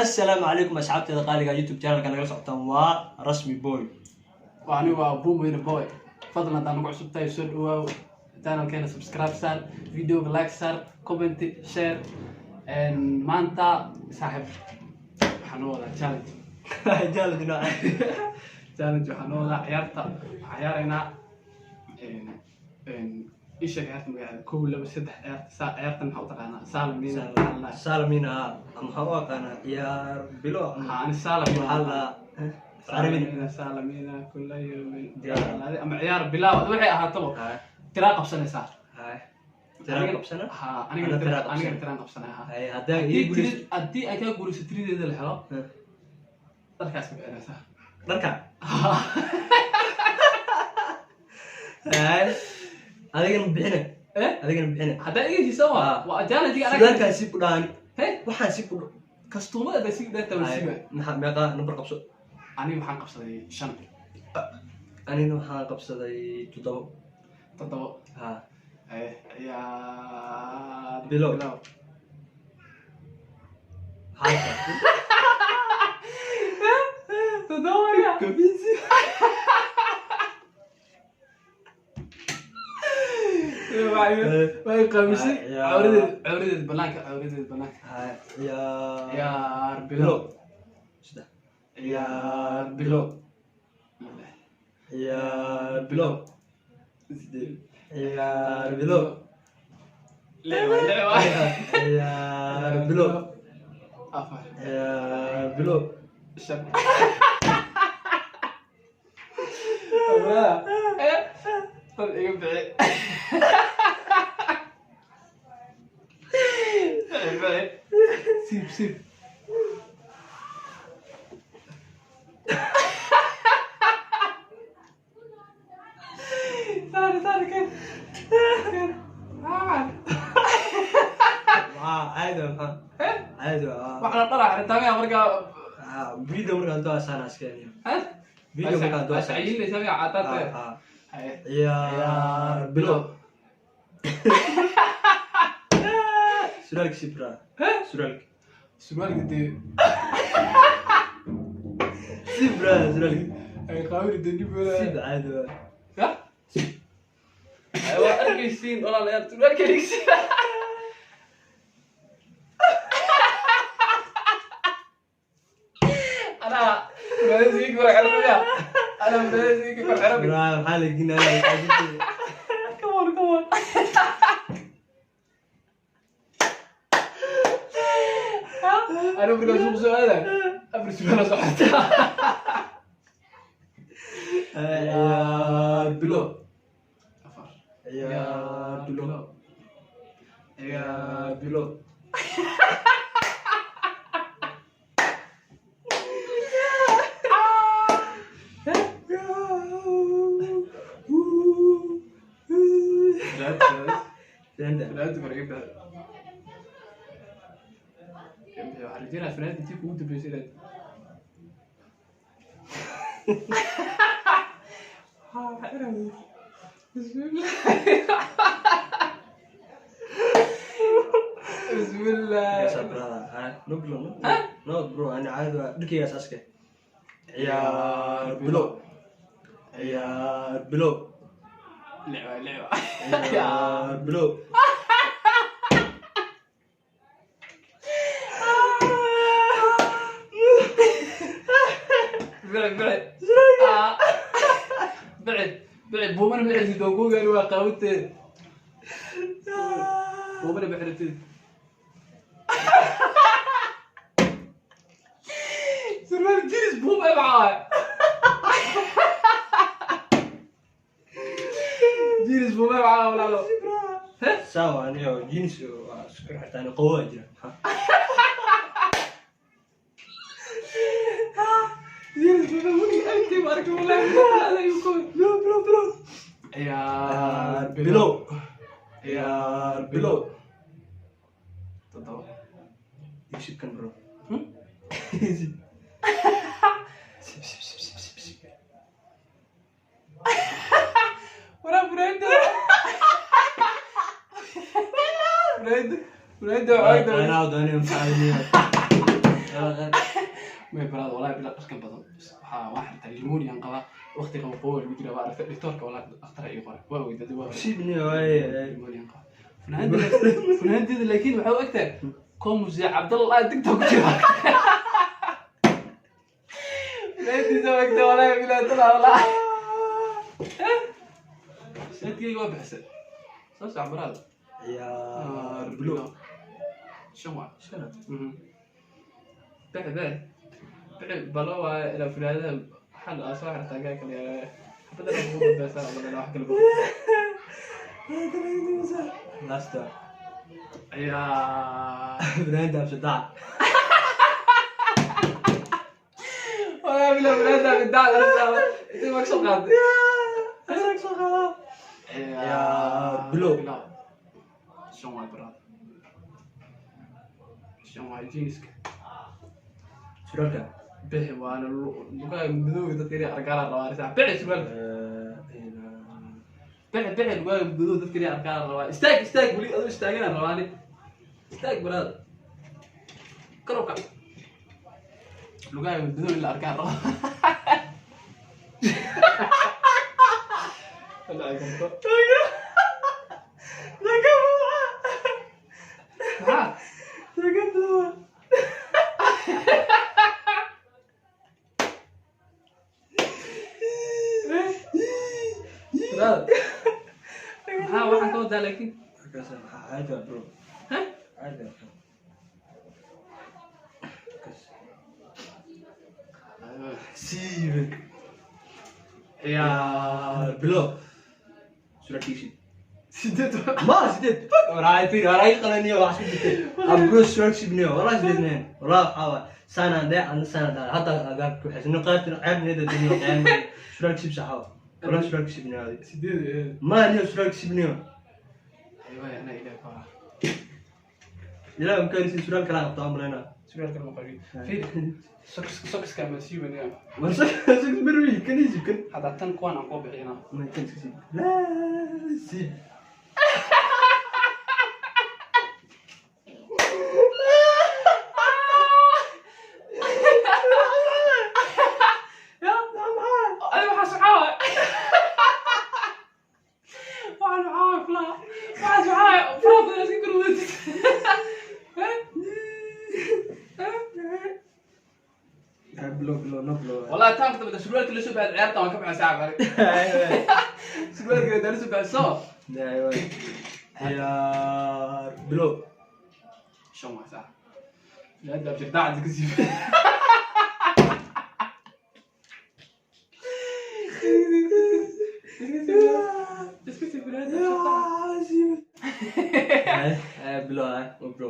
Assalaamu calaykum asxaabteeda qaaliga YouTube channelka nagala socotaan waa Rasmi Boy. Waa anigu, waa Buumweyne Boy. Fadlan haddaan nagu cusub tahay, soo dhawaaw channelkeena, subscribe saar, videoga like saar, comment, share. Maanta saaxiib waxaan noo wadaa challenge. Challenge nooca? Challenge waxaan noo wadaa ciyaarta, waxaan ciyaaraynaa isha ciyaarta magaceeda kow, laba, saddex. Ciyaarta saa ciyaartan maxaa u taqaanaa? Saalamina. Salamina ama waxaan u aqaanaa ciyaar bilo. Waxaa ani Saalamina. Waxaa la Carabina. Saalamina, Saalamina kula yawmin. Diyaar. Ama ciyaar bilaaw waxay ahaataba, tiraa qabsanaysaa. Hay, tiraa qabsana. Ha, anigana Ana tiraa tira, anigana qabsana. Tiraan qabsanay, ha. Hay, haddaa ii haddii guulayso. Haddii ay kaa guulayso, tirideeda la helo, dharkaas ka bixinaysaa. Dharka. Hay, adigana bixine. Eh? Adigana bixine. Haddaa iga heshiisa waa waa challenge anaga. Suraalkaan si ku dhaani. He? Waxaan si ku Kastuumada haddaa sii dheerta waa siiba. Maxaa, meeqa number qabso? Aniga waxaan qabsaday 5. Anigana waxaan qabsaday 7. 7. Ha. Eh, ciyaar. Bilow. Bilow. Halka. 7 ya. Kabisi. Way qamisay. Ciyaar. Cawradeed, cawradeed banaanka, cawradeed banaanka. Hay, ciyaar. Ciyaar bilow. Bilow. 3. Ciyaar bilow. Ciyaar bilow. 8. Ciyaar bilow. 6 waay, 6 waay. Ciyaar bilow. 4. Ciyaar bilow. 5. Dad iga bixi. Bixi, bixi. Siib, siib. Saari, saari, keen. Keen. Ah. Maxaa caadi waa, maxaa? Eh? Caadi waa. Wax la dhalaa xiritaamaya markaa. Ah, video markaan doa sana iska. Eh? Video markaan doa sana. Saciinaysa miyaa cadaadta? Ah, ah. Haye. Ciyaar bilow. Suraalka si bra. Eh? Suraalka. Surwaalka dee. Si bra suraalka. Ay qaawiri dee nin Si baa. caadi waa. Ya? Ay, waa arkaysiin walaalayaal, surwaalka dhigsi. Anaa funaanadiisa kor xiranaya. Anaa funaanadiisa kor xiranaya. Bra, maxaa la ginayaa? Come on, come on. Anuu markaa suuq soo aaday, 4 surwaal oo socota. Ciyaar bilow. 4. Ciyaar bilow. Ciyaar. Ciyaar bilow. Funaanad, funaanad. Fanaanda. Funaanada kore iga bixi. Iga bixi. Waxaan rajeynayaa funaanada intii kugu dambeysay inaad. Haa, waxaan iraahdaa. Bismillah. Bismillah. Yes, brother. Ha, no bro, no. No bro, ani caadi waa dhulkaygaas aske. Ciyaar bilow. Ciyaar bilow. 6 waay, 6 waay. Ciyaar bilow. Bixi, bixi. Ah. Bixi, bixi. Buumana bixi, doogoogaani waa qaawinteed. Buumana bixirateed. Surwaal jeans buuma maxaa waay? Jeans buuma maxaa walaalo? He? Sawa, aniga jeans waa isku xirtaan, qabow jira. Jeans buuma weligii agtay ma arkin wallaahi. Ayuu ku. Bilow, bilow, bilow. Ciyaar Bilow. Ciyaar bilow. 7. Shibkan bro. Hmm? Sib. Sib, sib, sib, sib, sib, sib. Waraa funaanada. Funaanada. Funaanada waa Anaa doonay maxaa. May baraad, wallahi bila dharkan badan waxaa waan xirtaa limoniyan qabaa, waqti qabo qowa lagu jira. Waa aragtay dhiktoorka, wallahi akhtara ii qoray, waa weydaday, waa Siibni waaye. Limoniyan qabaa funaanteeda, laakiin waxay u egtahay komusee Cabdallah TikTok ku jira funaantiisa u egtahay. Wallahi bila tala, wallahi shatigayga waa bixisay. Soo soc baraad. Ciyaar bilo. Shan waa. Shana. Bixi, bixi, bixi balo waaye ilaa funaanadaha waxaan aa soo xirtaa gaa kale xabadda ugu dambeysa badan wax kale. Lasta. Ayaa. Funaanada absadac. Walaa bila funaanada bidac dartaa intii ma kasoo qaaday. Asaga soo qaadaa. Ciyaar bilow. Shan waay baraad, shan waay jeanska. Suraalka. Bixi, waana lugaha madowga dadka inay arkaan rabaa. Bixi surwaalka, bixi, bixi lugaha madowga dadka inay arkaan rabaa. Istaag, istaag, weli adoo istaagana rabaani. Istaag baraad, kor u kac, lugaha madow in la arkaan rabaa. Maxaa? Baraad, maxaa waxaan ka wadaa laakiin? Caadi waa bro. Ha? Caadi waa bro. Siibe. Ciyaar bilo. Suraalkiisi. Sideed. Ma sideed. Waraay fiir, waraay qalaniyo wax isku jirtay. Abro suraalkiisi bniyo. Wallahi sideed neen. Wallahi waxaa waay. Sana dhe ana sana dhaa. Hadda agaab ku xisno qaybtan ceeb needa dunya qiyam. Suraalkiisi saxaw. Wallahi suraalkiisi bniyo. Sideed. Ma niyo suraalkiisi bniyo. Aywa, ana ilaah ka waraa. Ilaa umkaanisi suraal kala qabtaa umaleynaa. Surwaalka ma qabi. Fiir, sokiska ma sii wanaa. War socks marwi kan isib kan. Hadda tan kuwan aan kuu bixinaa. Ma kan iska siib. Laa siib. Ya adiga waxaa suxaa waay, waxaan maxaa waay fulaha, waxaa suxaa waay furaha badan iska korwadatid. Blow blow no blow. Wallahi taanka dambe surwaalka la soo baxay ciyaarta waan ka baxay saaca bari. Surwaalka la soo baxay soo. Aywa. Ciyaar bilow. Shan waa saaca. La hadda abshir daacad iska sii. Iska sii funaanada abshir daacad. Bilow ah bro.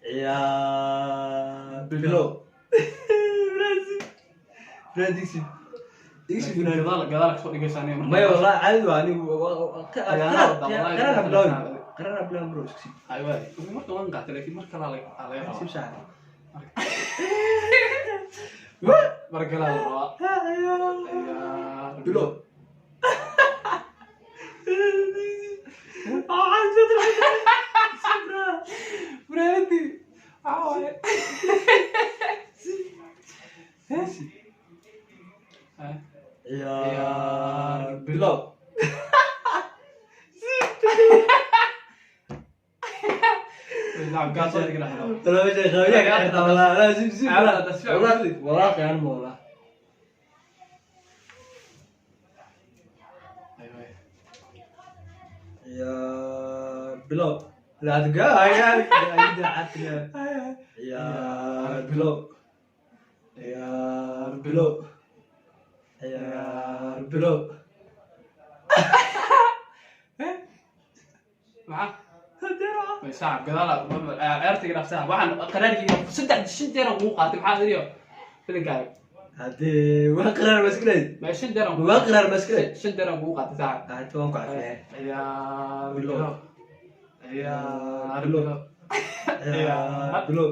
Ciyaar bilow. Brazil. Iga Laakiin gadaal gadaal kasoo dhigaysa aniga marka. Maya, wallahi caadi waa anigu. Wallahi Qarara bilow. Qarara bilow bro, iska siib. Ay waay, marka waan qaatay, laakiin mar kalaa laga rabaa. Siib saaxiib. Mar kalaa la rabaa. Ciyaar Bilow. Funaanadii waxaa waaye. Ciyaar bilow. Nacam, kaa soo dhigina xidho. والله والله. Ay waay. يا بلو لا تقول يا يا بلو يا بلو يا بلو. Maxaa? Way saaxib gadaal ciyaartayga dhaaf saaxib, waxaan qaraarkayga saddex shan jeer aan kugu qaatay. Maxaa iriyo filankaaga? هذه وين قرار مسكلي؟ Ma shan jeer aan وين قرار مسكلي؟ shan jeer aan kugu qaatay saaxib. انت وين قاعد؟ Ciyaar Bilow. bilow. Ciyaar Bilow. bilow. يا بلو.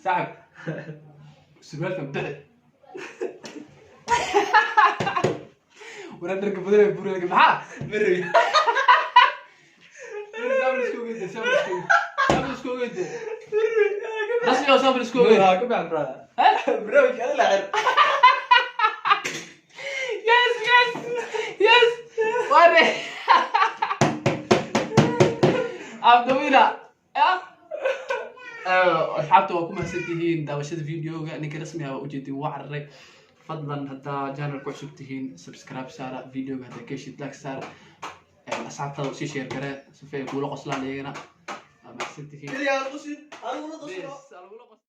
Saaxib, surwaalkan bixi, waraa dharka badan ee buuralka maxaa مري. ogeyn, soo isku ogeyn rasmi oo soo isku ogeyn. Ka baxan, brother. Barnaamijka adiga la xir. Yes, waane I'm the winner. Yeah. Asxaabta, waa ku mahadsan tihiin daawashada videoga. Ninka rasmi ah waa ujeedin, waa cararay. Fadlan, haddaa channel ku cusub tihiin, subscribe saara. Videoga haddaa ka heshid, like saar. Asxaabtaada usii share garee si ay kuula qoslaan iyagana. Waa mahadsan tihiin. Keliya aan qusin, adigu la qoslo. Yes, lagula qoslo.